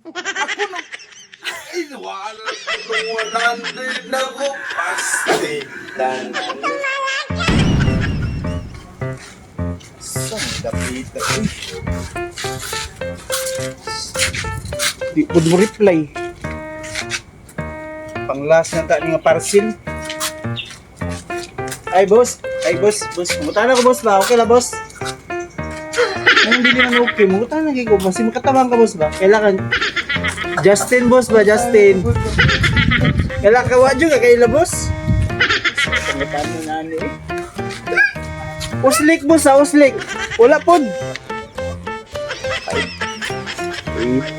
Ako na. Ay, wala. 100 na ko. Pastig. Tanan. Saan dapita? Uy. Di po mo reply. Pang last na ta ni nga parcel. Ay boss, ay boss, boss, kumuta na ko boss ba? Okay la boss. Nang hindi naman okay, muta na kay ko boss, makatabang ka boss ba? Kailangan Justin boss ba, Justin? Kailangan ka wa jud ka kaila boss. Pangutan mo na ani eh. Uslik boss ha, uslik. Wala pod.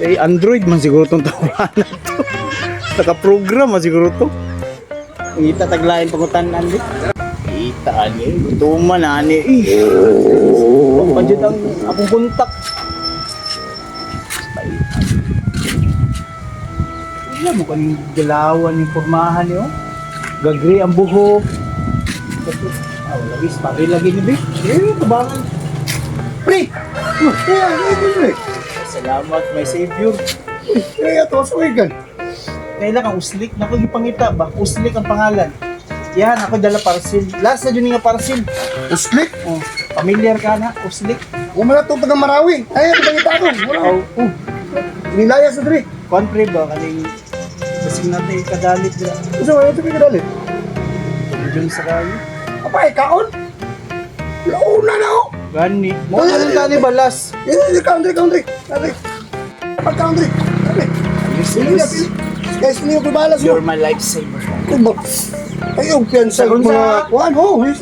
Eh, Android man siguro tong tawanan to. Naka-program man siguro to. Ngita taglain pangutanan di. Ita ani, gutuman ani. Eh. Pa jud ang akong kontak. Wala mo kaning galawan ni pormahan niyo. Gagri ang buhok. Ah, wala gis, pare lagi ni Bi. Eh, tabangan. Pre! Oh, pre. Salamat, my savior. Pre, ato sa wigan. Kailan kang uslik? Naku, gipangita ba? Uslik ang pangalan. Yan, ako dala parcel. Last na yun nga parcel. Uslik. Oh, familiar ka na, uslik. Umala to taga Marawi. Ay, ito bangita ako. Wala. Oh, oh. Nilayas na diri. Kuan pre ba? Kaning basing natin kadalit dira. Unsa man ito kadalit? Diyon sa kayo. Apay, kaon. Launa na ako. Gani. Mo na lang tani balas. Eh, country, country. Country. Pag country. Country. Pili na, pili. Guys, pili ko balas mo. You're my lifesaver. Ay, yung piyansa Sa mga kuan, oh. Ay,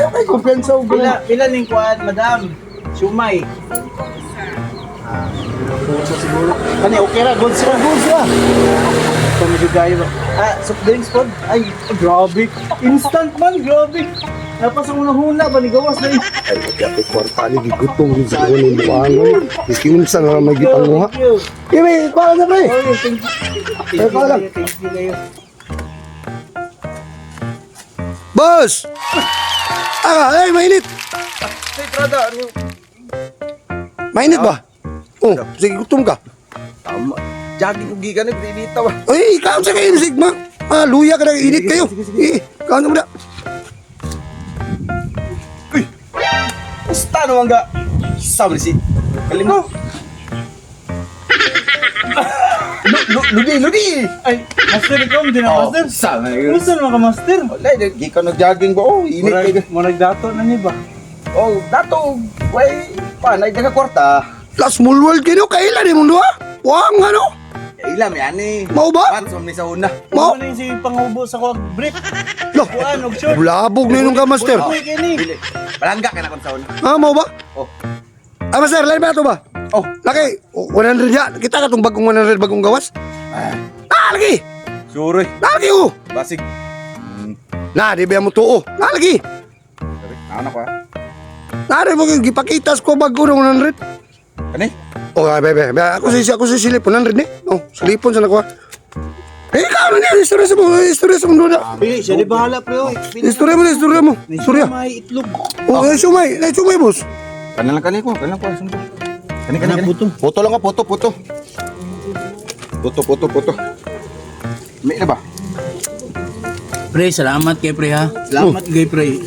ay, kumpiyansa og Pila, pila ning kuan, madam? Sumay. Ah, puso siguro. Kani okay ra, goods ra, goods ra. Ito medyo gayo ba? Ah, soft drinks pod. Ay, grabe. Instant man, grabe. Napas ang unang huna ba ni gawas na eh. Ay, grabe kwarta ni gigutom gid sa kuno buangon. Giunsa na lang may gipanguha. Thank you. Ibe, kuan na pre. Oh, thank you. Thank you, Ay, kayo, thank you kayo. Boss! Aga, ay mainit. Say, Prada, ano? Mainit ba? Oh, sige gutom ka. Tama. Jogging ko gigan eh, inita ba? Ay, ikaw sa kayo sigma. Ah, luya ka na init kayo. Eh, kaon mo na. Usta naman ga. Sabi si. Kalim mo. Ludi, ludi. Ay, master ikaw, hindi na master. Sabi. Kumusta naman ka, master? Wala, di ka nag-jogging ba? Oh, init Murag, kayo. murag dato na niya ba? Oh, dato, way, panay ka kwarta. La small world kayo kailan ni mundo ha? Wang ano? Ila, may ani. Mao ba? Pansom ni sa una. Mao? Ano na yung si pangubo sa kuwag brief? Lo. Kuan, og short. Labog na yun ka, master. Uy, kini. Dili. Palangga ka na kon sa una. Ah, mao ba? Oh. Ah, master, lain ba ito ba? Oh, Laki, 100 ya. Kita ka tong bagong 100 bagong gawas. Ah, lagi. sure. Lagi oh. Basig. Na, di ba mo tuo? Na, lagi. Sabi, naon ako ah. Na, di mo gipakitas ko bago ng 100. Kani? Oh, ay, bebe, bebe. Ako si silip 100 ni. Oh, silipon sa nakuha. Eh, ikaw na niya. Istorya sa mo. Istorya sa mundo na. Pili, siya di bahala, pre. Oy. Pili. Istorya mo, istorya mo. Istorya. May itlog. Oh, eh, sumay. Eh, sumay, boss. Kanan lang kani ko, kanan ko. Sumbo. Kani kani Kana, kani. puto. Puto lang ko, puto, puto. Puto, puto, puto. May na ba? Pre, salamat kay pre ha. Salamat kay pre.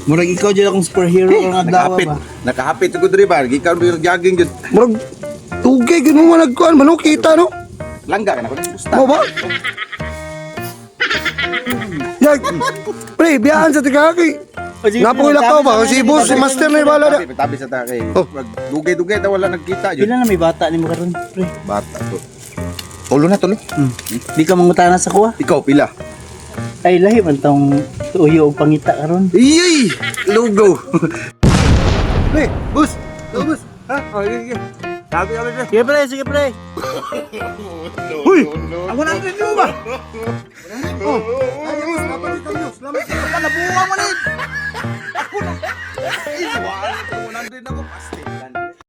Murag ikaw dyan akong superhero ng adlaw Nakahapit. ba? Nakahapit ko diri ba? Gikan mo jogging jud. Murag, tugay, gud mo managkuhan. Manok, kita, no? Langga ka na ko. Usta. Mo ba? Ya, pre, biyaan sa tigaki. Napakilakaw ba? Kasi boss, si master na ibala na. Tabi, tabi sa ta kay. Oh. Dugay-dugay ta wala nagkita jud. Pila na may bata ni mo karon, pre? Bata to. Tulo na tulo. Di ka mangutana sa kuha. Ikaw pila. Ay lahi man tong tuyo og pangita karon. Iyay! Lugo. Pre, boss. Go, boss. Ha? Oh, sige, sige. Tabi, tabi, pre. Sige pre, sige pre. Uy! Ang 100 mo ba? Oh. Ay, boss, napalik kayo. Salamat. Nabuha mo na. Ako na. Ay, wala ko 100 ako. Pasti.